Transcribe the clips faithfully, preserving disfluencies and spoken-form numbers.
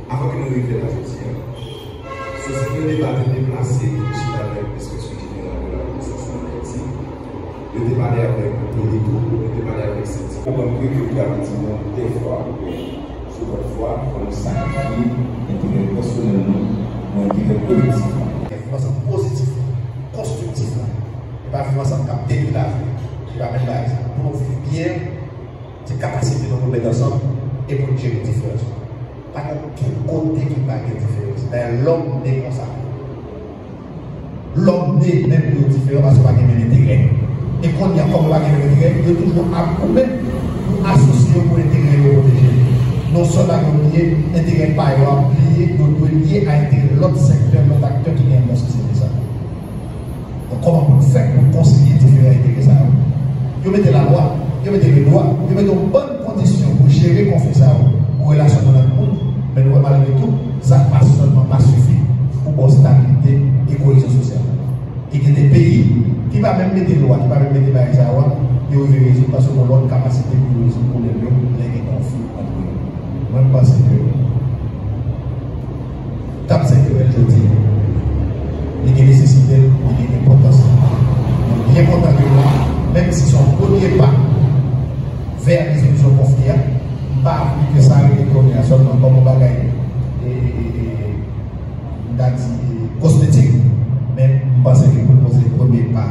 Avan ke nou rive la jodi a, sosyete deba te deplase, chita avèk Enspeksyon Jeneral de la Polis Nasyonal Dayiti. Yo te pale avèk Polito, yo te pale avèk Senti. Konprann ke yo te ap di nou dèfwa oubyen souvantfwa, fò nou sakrifye enterè pèsonèl nou pou enterè kolektif la. Viv ansanm pozitif la, konstriktif la, e pa viv ansanm k ap detwi lavi, e pa menm bagay sa. Pou nou viv byen, se kapasite nou pou met ansanm e pou n jere diferans yo. Pa gen okenn kote ki pa gen diferans. Dayè, lòm ne konsa. Lòm ne menm pou yo diferan paske pa gen menm enterè. E kounye a, kòm yo pa gen menm enterè, yo toujou ap goumen pou asosye yo pou enterè yo pwoteje. Non sèlman yo bliye enterè pa yo a, bliye yo dwe lye a enterè lòt sektè, lòt aktè ki genyen nan sosyete sa. Donk, kòman pou n fè pou n konsilye diferan enterè sa yo? Yo mete lalwa, yo mete ledwa, yo mete yon bann kondisyon pou jere konfli sa yo, pou relasyon moun ak moun, men nou wè malgre tou, sa pa sèlman pa sifi pou ba w stabilite e koyezyon sosyal. E gen de peyi ki pa menm mete lwa, ki pa menm mete bagay sa yo, yo rive rezoud paske gen lòt kapasite pou yo rezoud pwoblèm yo lè gen konfli ant yo. Mwen, m panse ke Tab senk yo jodi a, li gen nesesite l, li gen enpòtans li. Donk, li enpòtan ke nou la, menm si se yon premye pa vè rezolisyon konfli a, m pa vle ke sa rete kounye a sèlman kòm yon bagay, e, e, e, e, m ta di, e, kosmetik, men m panse ke pou n poze premye pa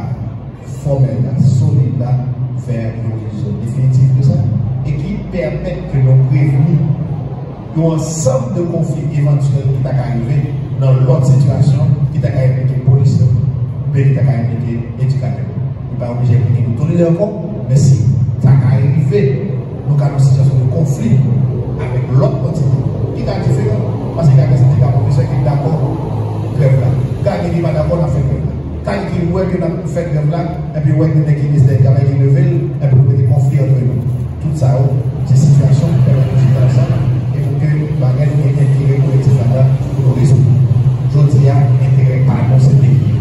fòmèl la, solid la, vè yon rezolisyon definitif de sa, e ki pèmèt ke nou prevni yon ansanm de konfli evantyèl ki ta ka rive nan lòt sitiyasyon, ki ta ka enplike polis yo, oubyen ki ta ka enplike edikatè yo. Li pa oblije enplike nou tou le de ankò, men si ta ka rive, nou ka nan sitiyasyon de konfli avèk lòt antite ki ka diferan. Paske ka gen sendika pwofesè ki dakò grèv la. Ka gen ki pa dakò n ap fè grèv la. Ka gen ki wè ke n ap fè grèv la, epi wè gen nèg ki ministè travay ki leve l, epi nou mete konfli antre nou. Tout sa yo, se sitiyasyon ki pèmèt nou chita ansanm e pou ke bagay nou gen enterè kolektif ladan pou nou rezoud. Jodi a, enterè pa nou se peyi.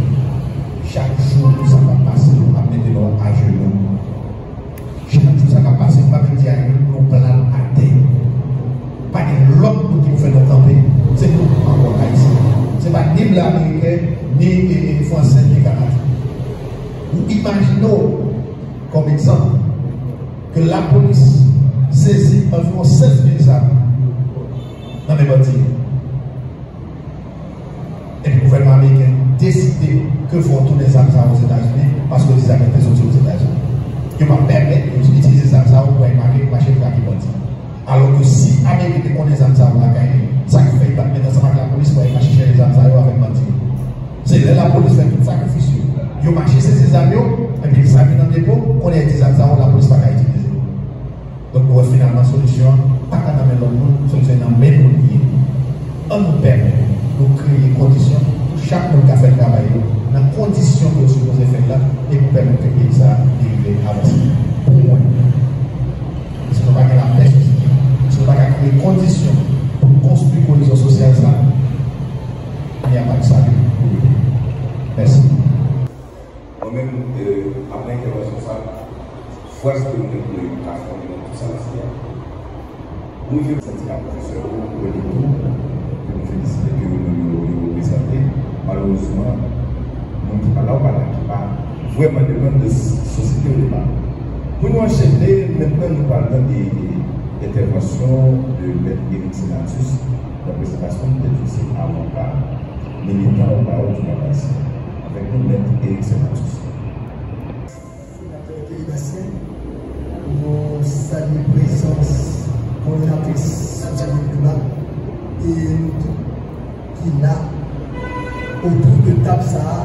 Chak jou sa k ap pase, nou ap mete nou ajenou. Chak jou sa k ap pase, m pa menm di a nou plat atè. Pa gen lòt moun ki pou fè nou kanpe. Se nou ankò Ayisyen. Se pa ni blan ameriken, ni, e, e, fransè, ni kanadyen. Ou imajine w, kòm egzanp, ke lapolis sezi anviwon sèz mil zam nan men bandi yo. Epi gouvènman ameriken deside ke fò tounen zam sa yo Ozetazini, paske yo di zam yo te soti Ozetazini. Yo pa pèmèt yo itilize zam sa yo pou al mache, mache trake bandi. Alò ke si Ameriken te konnen zam sa yo lakay li, sa ki fè li pa t met ansanm ak lapolis pou al mache chèche zam sa yo avèk bandi yo? Se lè lapolis fè tout sakrifis yo, yo mache sezi zam yo, epi zam yo nan depo, kounye a yo di zam sa yo lapolis pa ka itilize. Donk, nou wè finalman solisyon an pa ka nan men lòt moun, solisyon an nan men nou li ye. Ann nou pèmèt nou kreye kondisyon pou chak moun ka fè travay yo nan kondisyon ke yo sipoze fè l la, e pou pèmèt ke peyi sa a li rive avanse. Pou mwen, si nou pa gen lapè sou tè, si nou pa ka kreye kondisyon pou nou konstwi koyezyon sosyal sa, il n'y a pas de salut pour le pays. Mèsi. Mwen menm, euh, apre entèvansyon sa, fòs ke mwen te ka fòme nan tout sa m di a, mwen vin sendika pwofesè yo, mwen di tou, ke nou felisite ke yo menm yo, yo reprezante. Malerezman, moun ki pa la ou pa la, ki pa vrèman demann de sosyete yo debat. Pou nou anchene, mentnan nou pral tande entèvansyon de Mèt Eric Senatus, nan prezantasyon de tout se avoka, militan ou pa ou ki nan pase. Avèk nou, Mèt Eric Senatus. Senatè Kelly Bastien, nou salye prezans kowòdinatris Sosyal Deba e nou tout ki la otou de tab sa a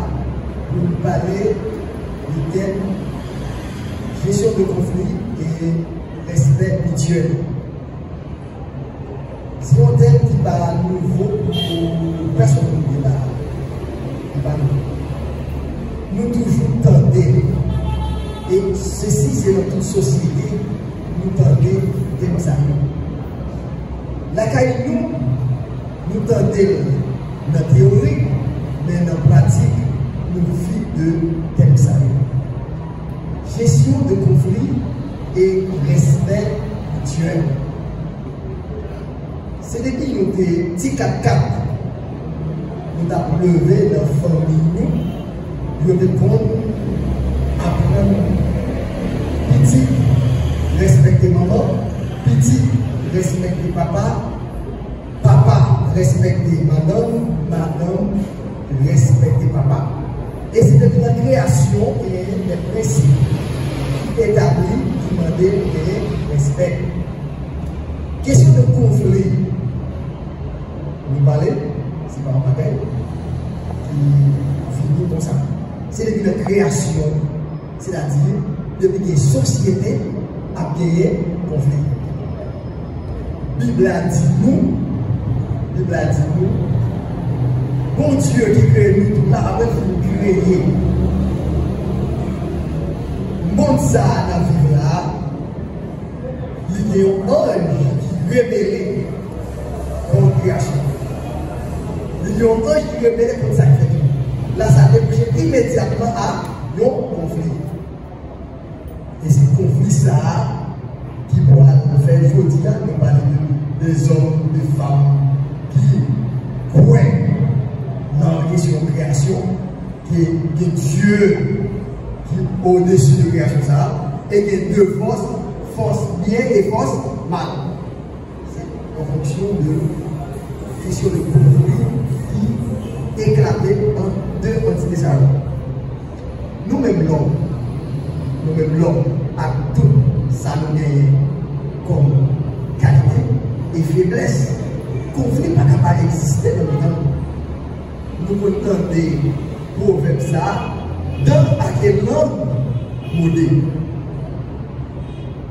pou n pale de tèm jesyon de konfli e respè mityèl. Se yon tèm ki pa nouvo pou pèsonn moun ki la. Li pa nouvo. Nou toujou tande, e sesi se nan tout sosyete, nou tande tèm sa yo. Lakay nou, nou tande l nan teyori, men nan pratik, nou viv de tèm sa yo. Jesyon de konfli e respè mityèl. Se depi nou te ti katkat, nou t ap leve nan fanmi nou, yo te konn aprann pitit respekte manman, pitit respekte papa, papa respekte madanm, madanm respekte papa. E se depi nan kreyasyon genyen de prensip ki etabli, ki mande pou genyen respè. Kesyon de konfli, nou pale, se pa yon bagay ki vini konsa. Se depi nan kreyasyon, sètadi depi gen sosyete, ap genyen konfli. Bib la di nou, Bib la di nou, Bondye ki kreye nou tout la, apre l fin kreye mond sa a n ap viv la a, li gen yon anj ki rebele kont kreyasyon. Li gen yon anj ki rebele kont sa k fèt yo. La, sa debouche imedyatman a yon konfli. E se konfli sa a ki pral fè jodi a nou pale de, de zòm, de fanm ki kwè nan kesyon kreyasyon, ke gen Dye ki odesi de kreyasyon sa a, e gen de fòs, fòs byen e fòs mal. Se an fonksyon de kesyon de konfli ki eklate ant de antite sa yo. Nou menm lòm, nou menm lòm, ak tout sa nou genyen kòm kalite e feblès, konfli pa ka pa egziste nan mitan nou. Nou konn tande pwovèb sa a, dan ak lang mode.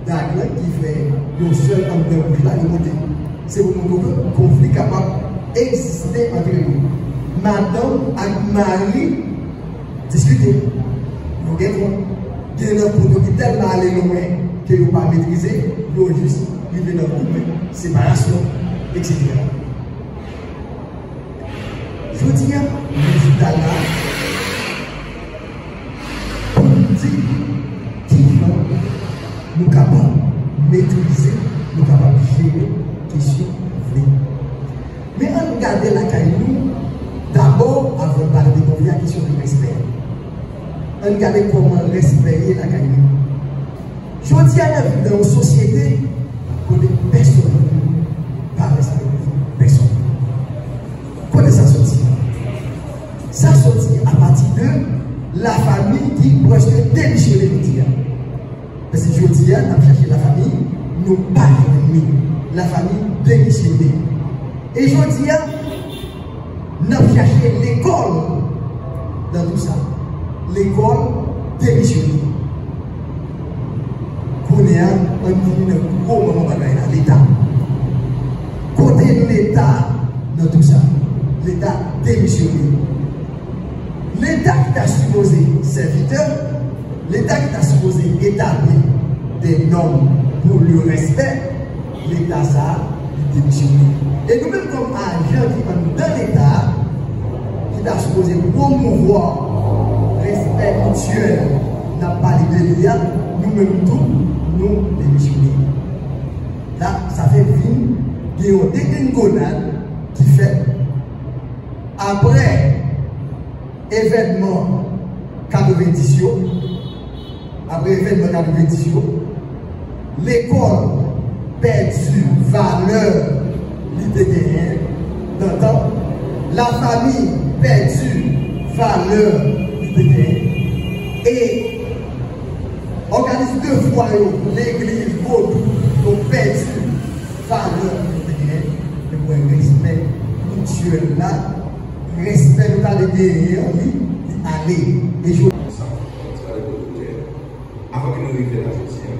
Dag lan ki fè yon sèl anndan bouch la, li monte. Se pou montre ke konfli kapab egziste antre nou. Madanm ak mari diskite. Yo gen kont. Gen nan kont yo ki tèlman ale lwen ke yo pa metrize, yo jis rive nan kout men, separasyon, etsetera. Jodi a, nou chita la pou nou di kijan nou kapab metrize, nou kapab jere kesyon konfli. Men ann gade lakay nou, dabò, avan n pale de konfli a, kesyon de respè. Ann gade kòman respè ye lakay nou. Jodi a, n ap viv nan yon sosyete kote pèsonn pa respekte pèsonn. Kote sa soti? Sa soti apati de lafanmi ki prèske demisyone jodi a. Paske jodi a, n ap chache lafanmi, nou pa jwenn li. Lafanmi demisyone. E jodi a, n ap chache lekòl nan tou sa. Lekòl demisyone. Kounye a, ann vini nan gwo manman bagay la, Leta. Kote Leta nan tou sa? Leta demisyone. Leta ki ta sipoze sèvitè, Leta ki ta sipoze etabli de nòm pou le respè, Leta sa a, li demisyone. E nou menm kòm ajan ki anndan Leta a, ki ta sipoze pwomouvwa respè mityèl n ap pale de li a, nou menm tou, nou demisyone. La, sa fè vin gen yon degrengonad ki fèt apre evènman katrevenndis yo, apre evènman katrevenndis yo, lekòl pèdi valè li te genyen nan tan, lafanmi pèdi valè li te genyen, e òganis de fwa yo, legliz, vodou, yo pèdi valè li te genyen, men mwen respè mityèl la, respè nou ta dwe genyen an li, li ale. E jodi sa, ti pale pou doktè. Avan ke nou rive la jodi a,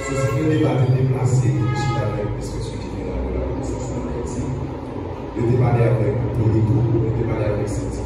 sou sèten deba te deplase, ki chita avèk enspeksyon jeneral de la konesans an Ayiti, yo te pale avèk politik, yo te pale avèk sendika.